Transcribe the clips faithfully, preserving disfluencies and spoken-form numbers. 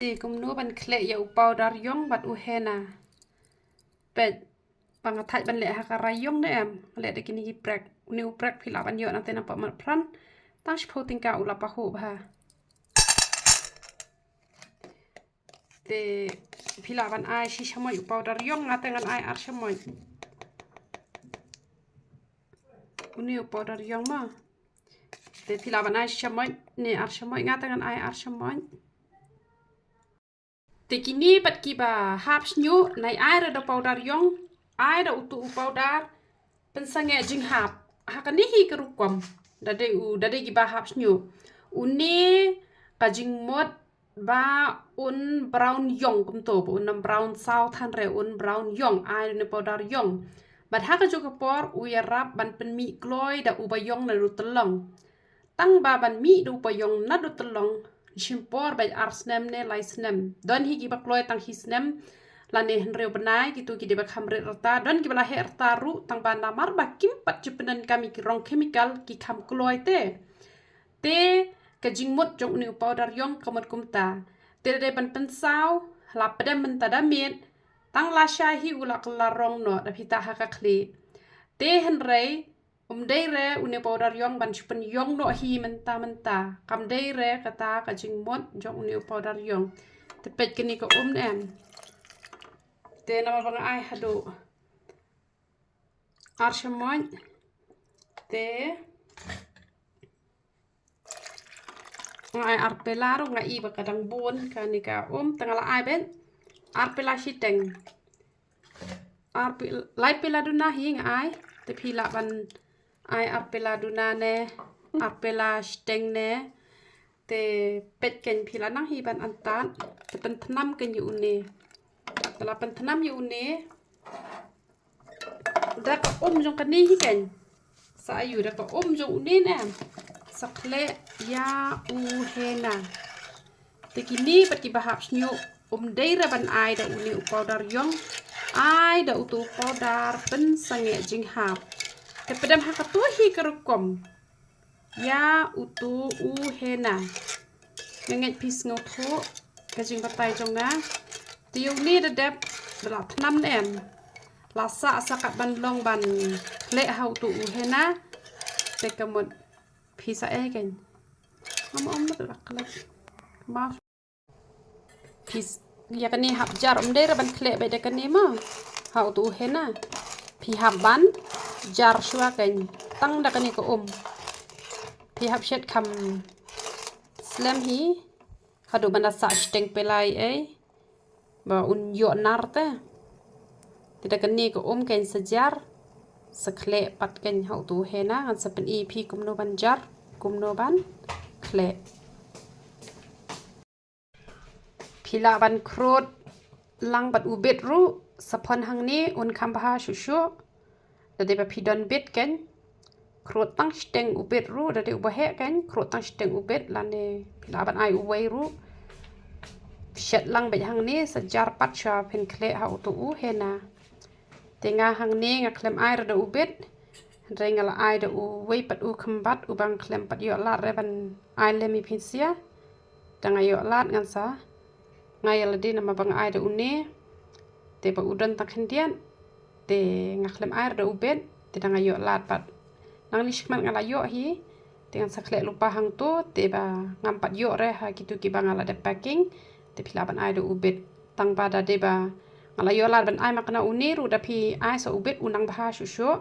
Te kumno ban khleh ïa u powder ïong bad u henna. Peit, ba nga thait ban leh ha ka rai ïong ne em, leh da kine ki prek. Une u prek phi lah ban ïoh nangta napoh marphrang. Tang shiphew tyngka u la pahuh bha. Te phi lah ban ai shi shamoit u powder ïong, nga te ngan ai ar shamoit. Une u powder ïong ma. Te phi lah ban ai shi shamoit ne ar shamoit, nga te ngan ai ar shamoit. Te kine pat kiba hap shñiuh, nai ai re da powder ïong, ai da utu u powder pynsangeh jinghap. Ha kane hi ka rukom. Da dei u, da dei kiba hap shñiuh. Une ka jingmut ba un brown ïong kumto, ba un ym brown saw than re, un brown ïong, ai une powder ïong. Bad ha kajuh ka por u ïarap ban pynmih kloi da uba ïong naduh tyllong. Tang ba ban mih da uba ïong naduh tyllong, shim por beit ar snem ne lai snem. Don hi kiba kloi tang hi snem lane hynriew bnai, kito ki dei ba kham rit rta. Don kiba la heh rta ruh, tang ba namar ba kim pat ju pyndonkam ïa ki rong chemical, ki kham kloi te. Te ka jingmut jong une u powder ïong ka mut kumta. Te da dei ban pynsaw, la pdem mynta da miet, tang lashai hi u la kylla rong noh da phi tah ha ka khlieh. Te hynrei ym dei re une u powder ïong ban shu pynïong noh hi mynta mynta. Kam dei re kata ka jingmut jong une u powder ïong. Te peit kane ka um ne em. Te namar ba nga ai haduh ar shamoit. Te nga ai ar pela ruh, nga i ba ka dang bun kane ka um, te nga la ai beit ar pela shiteng. Ar pe-, lai pela duna hi nga ai, te phi lah ban ai ar pela duna ne ar pela shiteng ne. Te peit kein, phi lah nang hi ban antad, te pynthnam kein ïa une. Te la pynthnam ïa une da ka um jong kane hi kein. Sa ïoh da ka um jong une ne em, sa khleh ïa u henna. Te kine pat kiba hap shñiuh, ym dei re ban ai da une u powder ïong, ai da utu u powder pynsangeh jinghap. Te pdem ha kato hi ka rukom ïa utu u henna. Nga ngeit phi sngewthuh ka jingbatai jong nga. Te ïa une da dep, da la thnam ne em, la sah sa kat ban long ban khleh ha utu u henna. Te ka mut phi sa ei kein. Ngam ym da la khleh. Ma phi s-, ïa kane hap jar, ym dei re ban khleh beit da kane ma. Ha utu u henna phi hap ban jar shuwa kein, tang da kane ka um. Phi hap shet kham slem hi haduh ban da sah shiteng pela ei, ba un ïoh nar te. Te da kane ka um kein sa jar, sa khleh pat kein ha utu u henna. Ngan sa pyni phi kumno ban jar, kumno ban khleh. Phi lah ban khrud lang bad u bit ruh, sa phon hangne un kham bha shuh shuh. Da dei ba phi don bit kein, khrud tang shiteng u bit ruh, da dei uba heh kein, khrud tang shiteng u bit, lane phi lah ban ai uwei ruh. Shet lang beit hangne, sa jar pat shuwa phin khleh ha utu u henna. Te nga hangne nga khlem ai re da u bit, hynrei nga la ai da uwei pat u khymbat uba nga khlem pat ïoh lad re ban ai lem ïa phi sha. Te nga ïoh lad ngan sa, nga ïa lade namar ba nga ai da une. Te ba u don tang khyndiat, te nga khlem ai re da u bit, te da nga ïoh lad pat. Nangli shikmat nga la ïoh hi, te ngan sa khleh lypa hangto, te ba ngam pat ïoh re ha kito kiba nga la dep packing, te phi lah ban ai da u bit. Tang ba da dei ba nga la ïoh lad ban ai ma kane une ruh, da phi ai sa u bit u nang bha shuh shuh.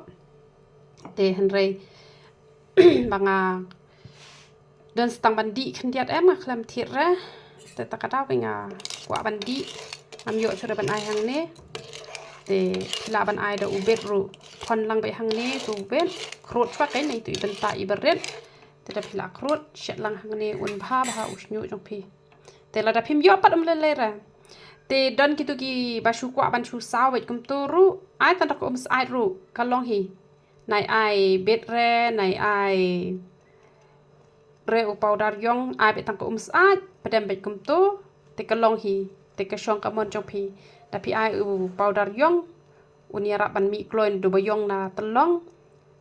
Te hynrei ba nga don sa tang ban dih khyndiat em, nga khlem thied re. Te ta ka daw ka nga kwah ban dih, ngam ïoh shuh re ban ai hangne. Te phi lah ban ai da u bit ruh, phon lang beit hangne da u bit, khrud shuwa kein, nangtu i bynta i barit. Te da phi lah khrud, shet lang hangne un bha bha u shñiuh jong phi. Te lada phim ïoh pat ym lei lei re. Te don kito kiba shu kwah ban shu saw beit kumto ruh, ai tang da ka um syaid ruh ka long hi. Nai ai bit re, nai ai re u powder ïong, ai beit tang ka um syaid, pdem beit kumto, te ka long hi, te ka shong ka mon jong phi. Da phi ai u powder ïong, un ïarap ban mih kloi naduh ba ïong na tyllong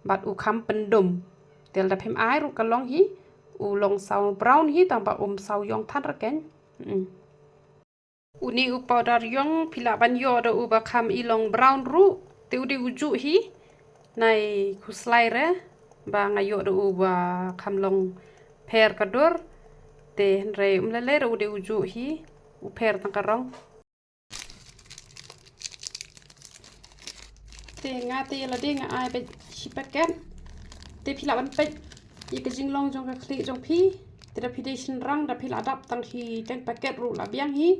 bad u kham pyndum. Te lada phim ai ruh ka long hi, u long saw brown hi, tang ba um saw ïong than re kein. Mm. Uni u powder yong phi lah ban ïoh da u ba kham i long brown ruh, te u dei u juh hi. Nai khuslai re ba nga ïoh da u ba kham long pher ka dur. Te hynrei um lei lei re u dei u juh hi, u pher tang ka rong. Te nga te ïa lade nga ai beit shi paket. Te phi lah ban peit ïa ka jinglong jong ka khlieh jong phi. Te da phi dei shynrang da phi lah dap tang shi teng paket ruh lah biang hi.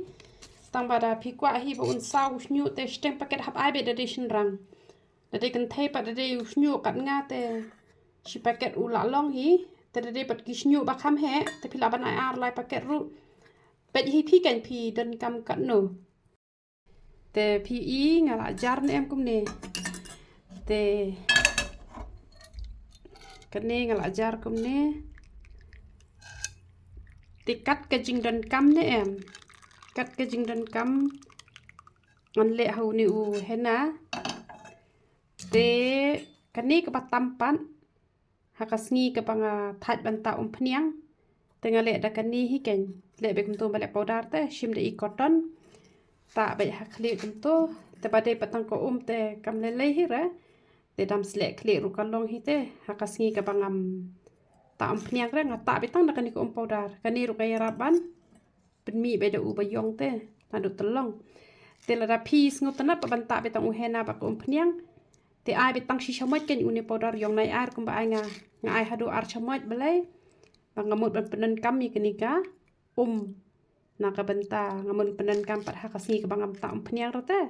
Tang ba da phi kwah hi ba un saw u shñiuh te shi teng paket hap ai beit da dei shynrang. Da dei kynthei pat da dei u shñiuh kat nga te shi paket u lah long hi. Te da dei pat ki shñiuh ba kham heh te phi lah ban ai ar lai paket ruh. Peit hi phi kan phi donkam katno. Te phi i nga lah jar ne em kumne. Te kane nga lah jar kumne. Te kat ka jingdonkam ne em. Kat ka jingdonkam ngan leh ha une u henna. Te kane kaba tam pat ha ka sngi kaba nga thait ban tah umphniang. Te nga leh da kane hi kein, leh beit kumto ba leh powder te shim da i cotton. Tah beit ha khlieh kumto. Te ba dei pat tang ka um te kam lei lei hi re. Te dam sleh khlieh ruh ka long hi te ha ka sngi kaba ngam tah umphniang re nga tah beit tang da kane ka um powder. Kane ruh ka ïarap ban pynmih beit da u ba yong te naduh tyllong. Te lada phi sngewtynnat ba ban tah beit tang u henna bad ka umphniang, te ai beit tang shi shamoit kein une powder yong nai ar kumba ai nga, nga ai haduh ar shamoit balei ba nga mut ban pyndonkam ïa kane ka um. Na ka bynta nga mut pyndonkam pat ha ka sngi kaba ngam tah umphniang re te.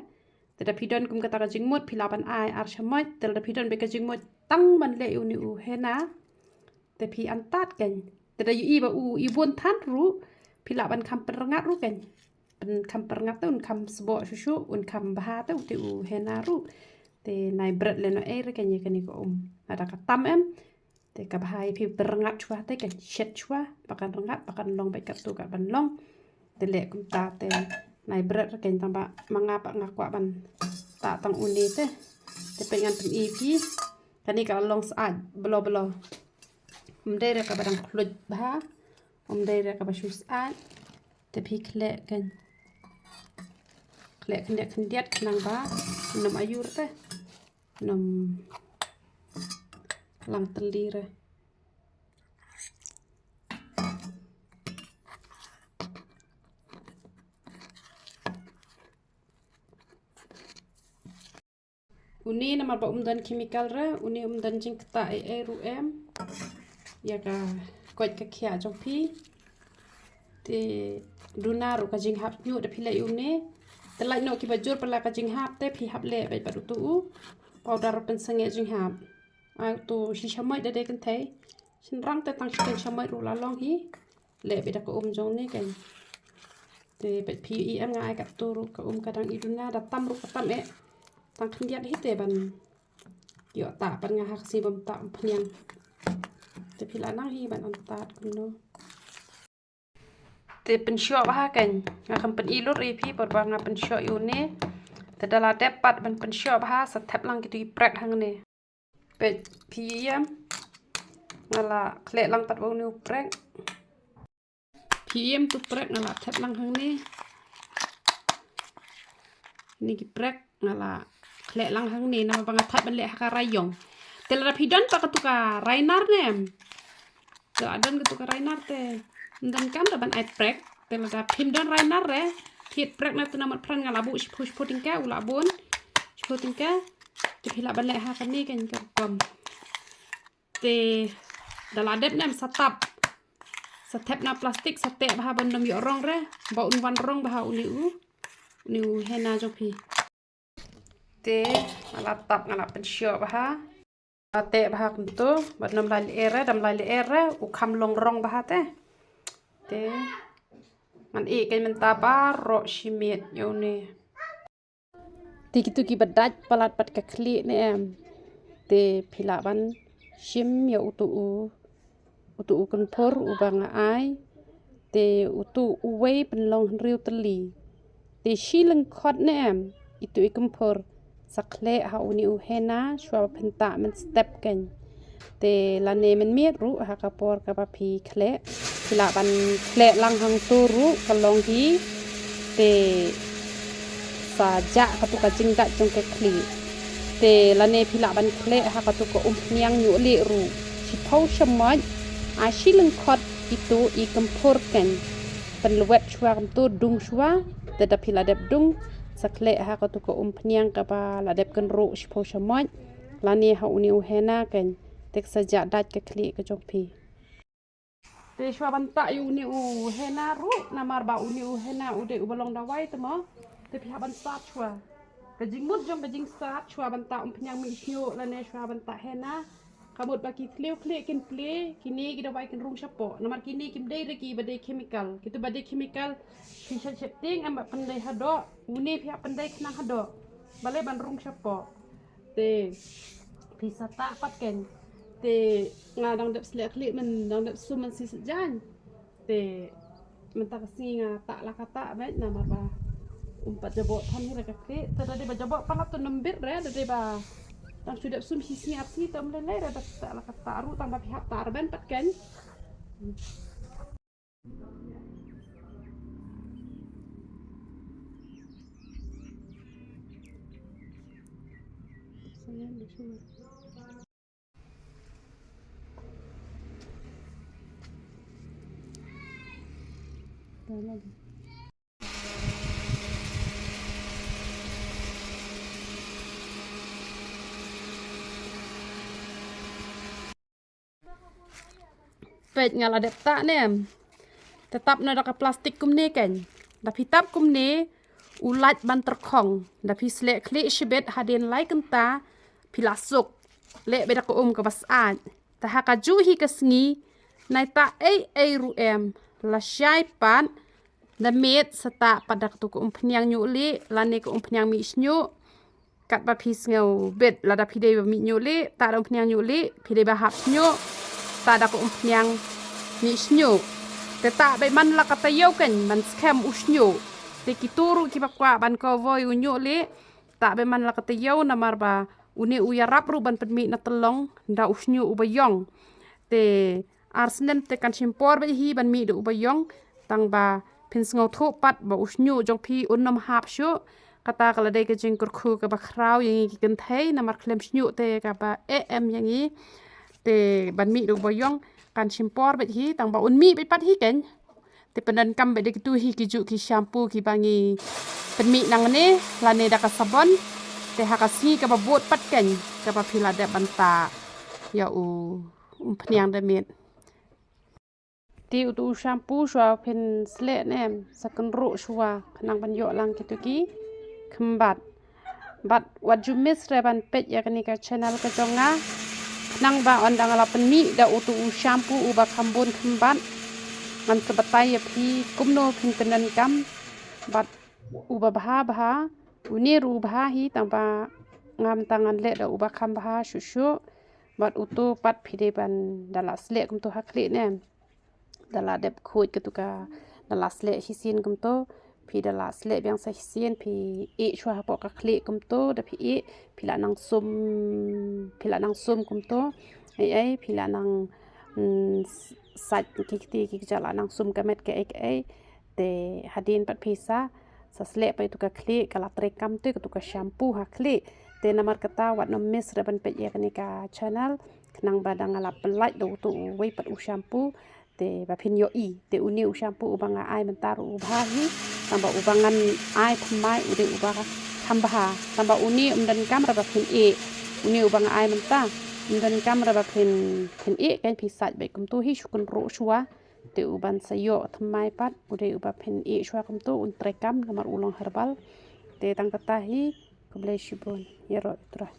Te da phi don kum kata ka jingmut phi lah ban ai ar shamoit, te lada phi don beit ka jingmut tang ban leh ïa une u henna. Te phi antad kein. Te da ïohi ba u i bun than ruh phi lah ban kham pynrngat ruh kein. Pyn kham pynrngat te un kham sboh shuh shuh un kham bha te u te u henna ruh. Te nai bret lehnohei re kein ïa kane ka um. Lada ka tam em. Te ka bha ïa phi pynrngat shuwa te kein shet shuwa ba kan rngat ba kan long beit katto kat ban long. Te leh kumta te nai bret re kein tang ba ma nga pat nga kwah ban tah tang une te. Te peit ngan pyni phi. Kane ka la long syaid blo blo. Um dei re kaba dang khluit bha. Um dei re kaba shu syaid. Te phi khleh kein. Khleh khyndiat khyndiat khnang ba nym aiur te. Nym lang tylli re. Une namar ba um don chemical re, une um don jingktah ei ei ruh em. Ïa ka koit ka khiah jong phi. Te duna ruh ka jinghap ñiuh da phi leh ïa une. Te lait noh kiba jur pala ka jinghap te phi hap leh beit bad utu u powder ruh pynsangeh jinghap. Ai utu shi shamoit da dei kynthei. Shynrang te tang shi teng shamoit ruh la long hi. Leh beit da ka um jong ne kein. Te beit phi i em nga ai katto ruh ka um ka dang i duna da tam ruh ka tam eh. Tang khyndiat hi te ban ïoh tah ban nga ha ka sngi bym tah umphniang. Te phi la nang hi ban antad kumno. Te pynshoh bha kein nga kham pyni lut ïa phi por ba nga pynshoh ïa une. Te da la dep pat ban pynshoh bha sa thep lang kitu i prek hangne. Peit phi ïam nga la khleh lang pat ba une u prek. Phi ïam tu prek nga la thep lang hangne. Ni ki prek nga la khleh lang hangne namar ba nga thait ban leh ha ka rai ïong. Te lada phi don pat katu ka rai nar ne em. Te lada don katu ka rai nar te ym donkam da ban ai prek. Te lada phim don rai nar re thied prek na tu na mat pran nga la buh shiphew shiphew tyngka u la bun. Shiphew tyngka. Te phi lah ban leh ha kane kein ka rukom. Te da la dep ne em sa tap. Sa thep na plastik sa teh bha ban ym ïoh rong re. Ba un wan rong bha une u. Une u henna jong phi. Te nga la tap nga la pynshoh bha. Nga la teh bha kumto bad nym lai lyer re dam lai lyer re u kham long rong bha te. Te ngan ïeh kein mynta baroh shi miet ïa une. Te kitu kiba dait palat pat ka khlieh ne em. Te phi lah ban shim ïa utu u utu u kynphur uba nga ai. Te utu uwei pynlong hynriew tylli. Te shi lyngkhot ne em itu i kynphur sa khleh ha une u henna shuwa ba phin tah mynstep kein. Te lane mynmiet ruh ha ka por kaba phi khleh phi lah ban khleh lang hangto ruh ka long hi. Te sa jah katu ka jingdait jong ka khlieh. Te lane phi lah ban khleh ha katu ka umphniang ñiuh lieh ruh. Shiphew shamoit, a shi lyngkhot itu i kymphur keiñ. Pynlwet shuwa kumtu, dung shuwa. Te da phi la dep dung, sa khleh ha katu ka umphniang kaba la dep kynruh shiphew shamoit. Lane ha une u hena keiñ. Te sa jah dait ka khlieh ka jong phi. Te shuwa ban tah ïa une u hena ruh, namar ba une u hena u dei uba long dawai te mo. Te phi hap ban sat shuwa. Ka jingmut jong ka jingsat shuwa ban tah umphniang mih shñiuh lane shuwa ban tah hena. Ka mut ba ki thliew khlieh kin plie, kine ki dawai kin rung shapoh. Namar kine kim dei re kiba dei chemical. Kitu ba dei chemical, phi shet shet tieng em ba pyndei hadoh, une phi hap pyndei khnang hadoh. Balei ban rung shapoh. Te phi sa tah pat keiñ. Te nga dang dep sleh khlieh, men dang dep sum, men shisha jan. Te mynta ka sngi nga tah la ka tah beit namar ba um pat jaboh than hi re ka khlieh. Te da dei ba jaboh pat la te nym bit re, da dei ba dang shu dep sum shi sngi ar sngi te um lei lei re da tah la ka tah ruh, tang ba phi hap tah re ben pat keiñ. Peit nga la dep tah ne em. Te tap noh da ka plastik kumne keiñ. Da phi tap kumne u lait ban tyrkhong. Da phi sleh khlieh shibit hadien lai kynta phi la suk. Leh beit da ka um kaba syaid. Te ha kajuh hi ka sngi nai tah ei ei ruh em. Lashai pat da miet sa tah pat da katu ka umphniang ñiuh lieh lane ka umphniang mih shñiuh. Katba phi sngew beit, lada phi dei ba mih ñiuh lieh, tah da umphniang ñiuh lieh, phi dei ba hap shñiuh, tah da ka umphniang mih shñiuh. Te tah beit man la ka taïew keiñ ban skhem u shñiuh. Te kitu ruh kiba kwah ban kawoi u ñiuh lieh, tah beit man la ka taïew namar ba une u ïarap ruh ban pynmih na tyllong da u shñiuh uba ïong. Te ar snem te kan shim por beit hi ban mih da uba ïong, tang ba phin sngewthuh pat ba u shñiuh jong phi un ym hap shuh. Kata ka la dei ka jingkyrkhu kaba khraw ïa ngi ki kynthei, namar khlem shñiuh te kaba eh em ïa ngi. Te ban mih da uba ïong kan shim por beit hi, tang ba un mih beit pat hi keiñ. Te pyndonkam beit da kitu hi kijuh ki shampoo kiba ngi pynmih nangne lane da ka sabon. Te ha ka sngi kaba bud pat keiñ kaba phi la dep ban tah ïa u umphniang da miet. Te utu u shampoo shuwa phin sleh ne em, sa kynruh shuwa khnang ban ïoh lang kitu ki khymbat. Bad wat ju miss re ban peit ïa kane ka channel ka jong nga, khnang ba ynda nga la pynmih da utu u shampoo uba kham bun khymbat, ngan sa batai ïa phi kumno phin pyndonkam. Bad uba bha bha, une ruh u bha hi, tang ba nga mynta ngan leh da uba kham bha shuh shuh. Bad utu pat phi dei ban da la sleh kumtu ha khlieh ne em. Da la dep khuid katu ka, da la sleh shisien kumtu, phi da la sleh biang sa shisien, phi ïeh shuwa hapoh ka khlieh kumtu, da phi ïeh, phi la nang sum, phi la nang sum kumtu. Ei ei, phi la nang, mm, s-, sait ki kti ki kjat la nang sum ka met kaei kaei. Te hadien pat phi sa, sa sleh pat ïa tu ka khlieh, ka la trei kam te katu ka shampoo ha khlieh. Te namar kata wat nym miss re ban peit ïa kane ka channel, khnang ba da nga la pynlait da utu uwei pat u shampoo. Te ba phin ïohi, te une u shampoo uba nga ai mynta ruh u bha hi, tang ba uba ngan ai thymmai u dei uba kham bha, tang ba une um donkam re ba phin ïeh, une uba nga ai mynta um donkam re ba phin, phin ïeh, kan phi sait beit kumtu hi shu kynruh shuwa. Te uban sa ïoh thymmai pat u dei uba phin ïeh shuwa kumtu, un trei kam namar u long herbal. Te tang kata hi, khublei shibun, ïaroh ïa u Trai.